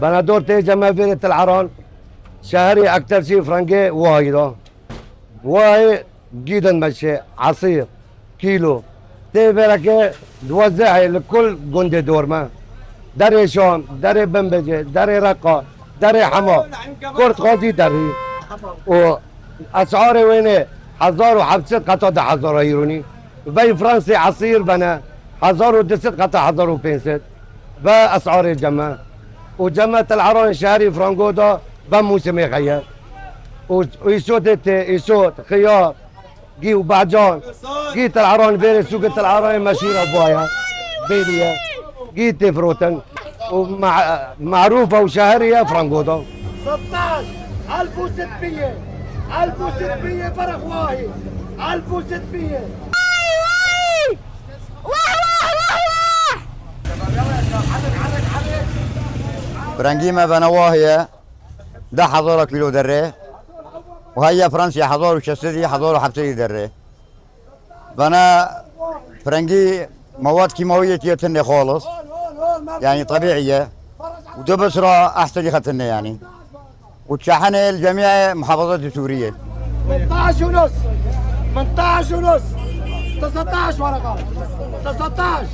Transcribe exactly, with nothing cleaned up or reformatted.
Benedor tê cemevêrê Til Eran, şeherî ekterçî frengê wahî da. Wahî gîdin meşê, esîr, kîlo. Tê vêreke duwazdehê li kul gundê dor me. Derê Şam, derê Binbicê, derê Reqa, derê Hema. Kurd xwezî derî. Û esarê wênê hezar û heft sed qeta du hezara îronî. Vey Fransê esîr bene hezar û du sed qeta hezar û pênc sed. Ve esarê ceme. Û ceme Til Eran şeherî frango da ve mûsimê xeye. Û îsotê tê, îsot, xiyar, gî û behcan, gî Til Eran vêrê sûkê Til Eranê meşhûra baya, bêriye, gî tê firotin. û ma-, merûfa û şeheriye frangodan. ستاش ألف وستمية، ألف وستمية برغواهي، ألف وستمية. Firengî me venewahiye deh hezara kîlo derê û heye Fransa hezar û şeş sedî, hezar û heft sedî derê. Vana firengî mewad kîmawiyê tiye tinê xalis. Yani tebiî ye. Û du bisra ehsenî xetinê yani. Û çehenê li cemiyê muhafazatê Sûriyê. ثمنتاش ونص، ثمنتاش ونص، تسعتاش ورقة، تسعتاش.